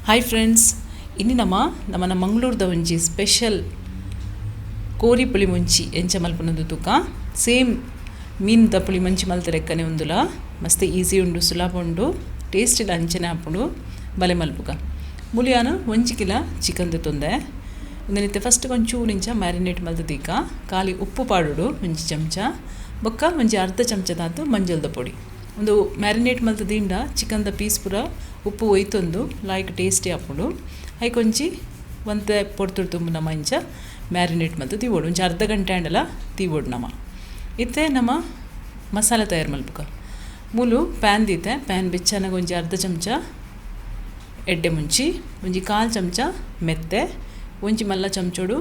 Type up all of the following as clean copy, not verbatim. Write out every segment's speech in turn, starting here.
Hi friends, ಇನ್ನಿ ನಮ್ಮ ನಮ್ಮನ ಮಂಗಳೂರದ ಒಂಜಿ ಸ್ಪೆಷಲ್ ಕೋರಿ ಪುಳಿ ಮುಂಚಿ ಎಂಚ ಮಲ್ಪುನದು ತೂಕ. ಸೇಮ್ ಮೀನ್ದ ಪುಳಿ ಮುಂಚಿ ಮಲ್ತಲೆಕ್ಕನೆ ಉಂದುಲ. ಮಸ್ತ್ ಈಸಿ ಉಂಡು, ಸುಲಭ ಉಂಡು, ಟೇಸ್ಟ್ ಇಲ್ಲ ಅಂಚನೆ ಆಪುಂಡು. ಬಲೆ ಮಲ್ಪುಗ. ಮುಲಿಯಾನ ಒಂಜಿ ಕಿಲ ಚಿಕನ್ ತೊಂದೆ. ಉಂದೆನಿತ್ತೆ ಫಸ್ಟ್ ಒಂಚೂರು ಇಂಚ ಮ್ಯಾರಿನೇಟ್ ಮಲ್ತದೀಕ. ಖಾಲಿ ಉಪ್ಪು ಪಾಡುಡು ಒಂಜಿ ಚಮಚ, ಬೊಕ್ಕ ಒಂಜಿ ಅರ್ಧ ಚಮಚದಾತು ಮಂಜಲ್ದ ಪೊಡಿ. ಒಂದು ಮ್ಯಾರಿನೇಟ್ ಮಲ್ತದಿಂಡ ಚಿಕನ್ದ ಪೀಸ್ ಪೂರ ಉಪ್ಪು ಒಯ್ತೊಂದು ಲಾಯ್ಕ್ ಟೇಸ್ಟಿ ಆಪುಂಡು. ಐಕ್ ಒಂಜಿ ಒಂತೆ ಪೊರ್ತುಡು ತುಂಬು ನಮ ಇಂಚ ಮ್ಯಾರಿನೇಟ್ ಮಲ್ತ್ ದೀವೊಡು. ಒಂಜಿ ಅರ್ಧ ಗಂಟೆ ಆಂಡಲ ದೀವೊಡು ನಮ. ಇತ್ತೆ ನಮ ಮಸಾಲೆ ತಯಾರು ಮಲ್ಪುಗ. ಮೂಲು ಪ್ಯಾನ್ ದೀತೆ. ಪ್ಯಾನ್ ಬೆಚ್ಚನಾಗ ಒಂಜಿ ಅರ್ಧ ಚಮಚ ಎಡ್ಡೆ ಮುಂಚಿ, ಒಂಜಿ ಕಾಲು ಚಮಚ ಮೆತ್ತೆ, ಒಂಜಿ ಮಲ್ಲ ಚಮಚೋಡು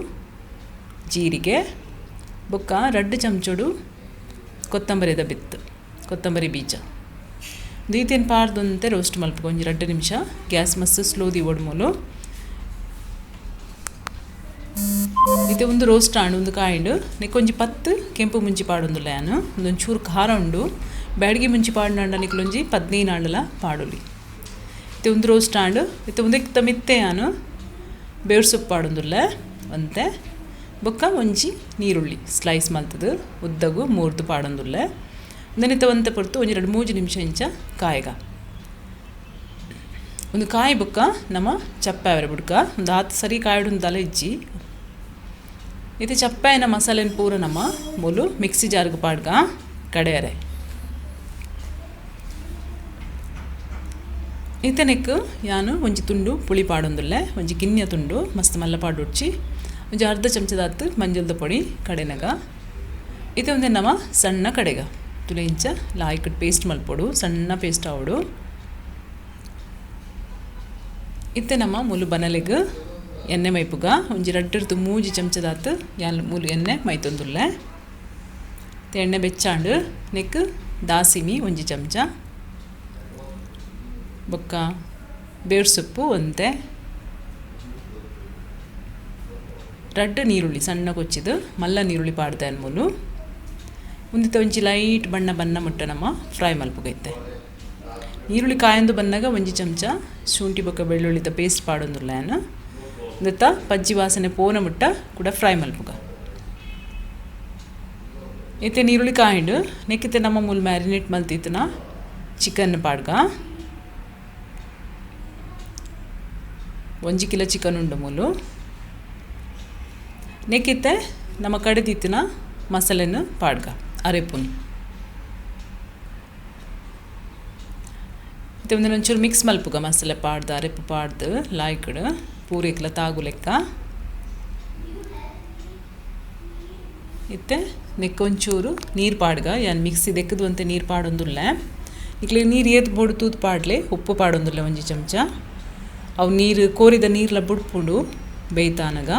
ಜೀರಿಗೆ, ಬೊಕ್ಕ ರಡ್ಡ್ ಚಮಚೋಡು ಕೊತ್ತಂಬರಿದ ಬಿತ್ತು, ಕೊತ್ತಂಬರಿ ಬೀಜ. ದೀತೇನು ಪಾಡ್ದೊಂತೆ ರೋಸ್ಟ್ ಮಲ್ಪುಗ ಒಂಜಿ 2 ನಿಮಿಷ. ಗ್ಯಾಸ್ ಮಸ್ತ್ ಸ್ಲೋ ದೀವೊಡು ಮೂಲು. ಇತ್ತೆ ಒಂದು ರೋಸ್ಟ್ ಆಂಡ್, ಒಂದು ಕಾಯಿಂಡು. ನೆಕ್ ಒಂಜಿ 10 ಕೆಂಪು ಮುಂಚಿ ಪಾಡೊಂದುಲ್ಲ ಯಾನು. ಒಂದೊಂಚೂರು ಖಾರ ಉಂಡು. ಬ್ಯಾಡಗಿ ಮುಂಚಿ ಪಾಡ್ನಾಂಡ ನಿಕ್ಲೊಂಜಿ 15 ಆಂಡಲ ಪಾಡೊಲಿ. ಇತ್ತೆ ಒಂದು ರೋಸ್ಟ್ ಆಂಡ್. ಇತ್ತೆ ಉಂದೆಕ್ತ ಮಿತ್ತೆ ಯಾನು ಬೇವು ಸೊಪ್ಪು ಪಾಡೊಂದುಲ್ಲ ಒಂತೆ. ಬೊಕ್ಕ ಒಂಜಿ ನೀರುಳ್ಳಿ ಸ್ಲೈಸ್ ಮಲ್ತದು ಉದ್ದಗು ಮೂರ್ದು ಪಾಡೊಂದುಲ್ಲ. ಉಂದೆನಿತ್ತೆ ಒಂತೆ ಪೊರ್ತು ಒಂಜಿ 2-3 ನಿಮಿಷ ಇಂಚ ಕಾಯಗ. ಒಂದು ಕಾಯಿ ಬೊಕ್ಕ ನಮ ಚಪ್ಪೆ ಬುಡ್ಕ. ಒಂದು ಆತ್ ಸರಿ ಕಾಯಿಡುಂದಲ ಇಜ್ಜಿ. ಇತ್ತೆ ಚಪ್ಪಾಯಿನ ಮಸಾಲೆನ ಪೂರ ನಮ್ಮ ಮೂಲು ಮಿಕ್ಸಿ ಜಾರ್ಗ್ ಪಾಡ್ಗ ಕಡೆಯರೆ. ಇತ್ತೆ ನೆಕ್ ಯಾನು ಒಂಜಿ ತುಂಡು ಪುಳಿ ಪಾಡೊಂದುಲ್ಲೆ, ಒಂಜಿ ಗಿನ್ಯ ತುಂಡು ಮಸ್ತ್ ಮಲ್ಲ ಪಾಡೊಡ್ಚಿ. ಒಂಜಿ ಅರ್ಧ ಚಮಚದಾತ್ ಮಂಜಲ್ದ ಪೊಡಿ ಕಡೆನಗ. ಇತ್ತೆ ಒಂದೆ ನಮ ಸಣ್ಣ ಕಡೆಗ ತುಲೆ ಇಂಚ ಲಾಯ್ಕ್ ಪೇಸ್ಟ್ ಮಲ್ಪೊಡು, ಸಣ್ಣ ಪೇಸ್ಟ್ ಆವೊಡು. ಇತ್ತೆ ನಮ್ಮ ಮೂಲು ಬನಲೆಗ್ ಎಣ್ಣೆ ಮೈಪುಗ. ಒಂಜಿ 2-3 ಚಮಚದಾತ್ ಯಾನ್ ಮೂಲು ಎಣ್ಣೆ ಮೈತೊಂದುಲ್ಲೆ. ಎಣ್ಣೆ ಬೆಚ್ಚಾಂಡು ನೆಕ್ ದಾಸಿಮಿ ಒಂಜಿ ಚಮಚ, ಬೊಕ್ಕ ಬೇವು ಸೊಪ್ಪು ಒಂತೆ, 2 ನೀರುಳ್ಳಿ ಸಣ್ಣ ಕೊಚ್ಚಿದು ಮಲ್ಲ ನೀರುಳ್ಳಿ ಪಾಡ್ದೆ ಮೂಲು. ಉಂದಿತ್ತ ಒಂಜಿ ಲೈಟ್ ಬಣ್ಣ ಬಣ್ಣ ಮುಟ್ಟ ನಮ್ಮ ಫ್ರೈ ಮಲ್ಪುಗೈತೆ. ನೀರುಳ್ಳಿ ಕಾಯೊಂದು ಬನ್ನಾಗ ಒಂಜಿ ಚಮಚ ಶುಂಠಿ ಬೊಕ್ಕ ಬೆಳ್ಳುಳ್ಳಿದ ಪೇಸ್ಟ್ ಪಾಡೊಂದುಲ್ಲ ಯಾನು. ಉಂದೆತ್ತ ಪಜ್ಜಿ ವಾಸನೆ ಪೋನ ಮುಟ್ಟ ಕೂಡ ಫ್ರೈ ಮಲ್ಪುಗ. ಇತ್ತೆ ನೀರುಳ್ಳಿ ಕಾಯಿಂಡು ನೆಕ್ಕಿತ್ತೆ ನಮ್ಮ ಮೂಲು ಮ್ಯಾರಿನೇಟ್ ಮಲ್ತಿತ್ತನ ಚಿಕನ್ ಪಾಡ್ಗ. ಒಂಜಿ ಕಿಲೋ ಚಿಕನ್ ಉಂಡು ಮೂಲು. ನೆಕ್ಕಿತ್ತೆ ನಮ್ಮ ಕಡೆದಿತ್ತಿನ ಮಸಾಲೆನ ಪಾಡ್ಗ ಅರೆಪುನ್. ಇತ್ತೆ ಒಂದೊಂದು ಒಂಚೂರು ಮಿಕ್ಸ್ ಮಲ್ಪುಗ ಮಸಾಲೆ ಪಾಡ್ದು ಅರೆಪು ಪಾಡ್ದು ಲಾಯ್ಕಡ್ ಪೂರೇಕ್ಲ ತಾಗು ಲೆಕ್ಕ. ಇತ್ತೆ ನೆಕ್ಕೊಂಚೂರು ನೀರು ಪಾಡ್ಗ. ಯಾನ್ ಮಿಕ್ಸಿ ದೆಕ್ಕದು ಅಂತೆ ನೀರು ಪಾಡೊಂದುಲ್ಲ. ನಿಕ್ಲೆ ನೀರು ಏತ್ ಬೋಡು ತೂದು ಪಾಡ್ಲೆ. ಉಪ್ಪು ಪಾಡೊಂದುಲ್ಲ ಒಂಜಿ ಚಮಚ. ಅವು ನೀರು ಕೋರಿದ ನೀರ್ಲ ಬುಡ್ಪುಂಡು ಬೇಯ್ತಾನಗ.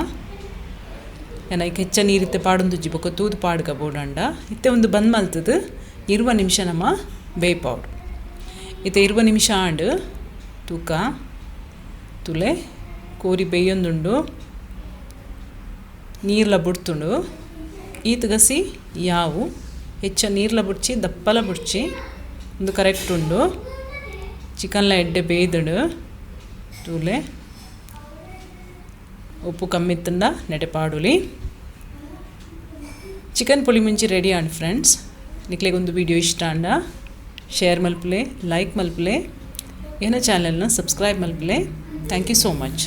ಯಾನ್ ಐಕ್ ಹೆಚ್ಚ ನೀರಿತ್ತೆ ಪಾಡೊಂದುಜ್ಜಿ, ಬೊಕ್ಕ ತೂದು ಪಾಡ್ಗ ಬೋಡಂಡ. ಇತ್ತೆ ಒಂದು ಬಂದ್ ಮಲ್ತದು 20 ನಿಮಿಷ ನಮ್ಮ ಬೇಯ್ಪಾವೊಡು. ಇತ್ತೆ 20 ನಿಮಿಷ ಆಂಡ್. ತೂಕ ತುಲೆ ಕೋರಿ ಬೇಯೊಂದುಂಡು, ನೀರ್ಲ ಬುಡ್ತುಂಡು. ಈತ್ ಗಸಿ ಯಾವು ಹೆಚ್ಚ ನೀರ್ಲ ಬುಡ್ಚಿ, ದಪ್ಪಲ ಬುಡ್ಚಿ, ಒಂದು ಕರೆಕ್ಟ್ ಉಂಡು. ಚಿಕನ್ಲ ಎಡ್ಡೆ ಬೇಯ್ದುಂಡು. ತೂಲೆ ಉಪ್ಪು ಕಮ್ಮಿತ್ತಂಡ ನೆಟೆ ಪಾಡುಲಿ. ಚಿಕನ್ ಪುಳಿ ಮುಂಚಿ ರೆಡಿ ಆಂಡ್ ಫ್ರೆಂಡ್ಸ್. ನಿಕ್ಲೆಗೊಂದು ವಿಡಿಯೋ ಇಷ್ಟ ಆಂಡ ಶೇರ್ ಮಲ್ಪುಲೆ, ಲೈಕ್ ಮಲ್ಪುಲೆ, ಏನ ಚಾನೆಲ್ನ ಸಬ್ಸ್ಕ್ರೈಬ್ ಮಲ್ಪುಲೆ. Thank you so much.